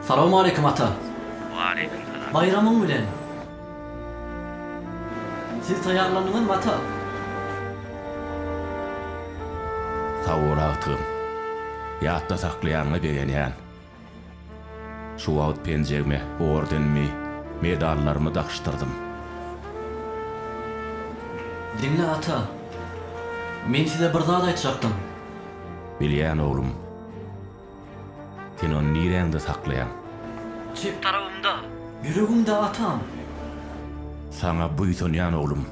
Salowmaleýkim ata. Waleýkim salam. Baýramyň bilen. Siz taýýarlandyňyzmy ata? Sag bol agtygym. Ýatda saklaýanyňa begenýän. Şu wagt penjegime ordenimi, medallarymy dakyşdyrdym. Diňle ata. Men size bir zat aýtjakdym. Bilýän oglum. Sen ony niräňde saklaýaň? Çep tarabymda. Ýüregimde atam. Saňa buýsanýan oglum.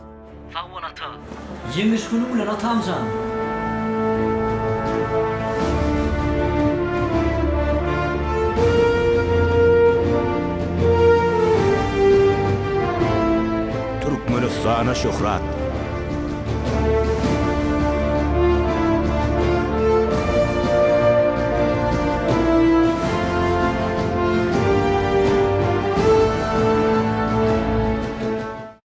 Sag bol ata. Ýeňiş günüň bilen atamjan. Türkmenistana şöhrat!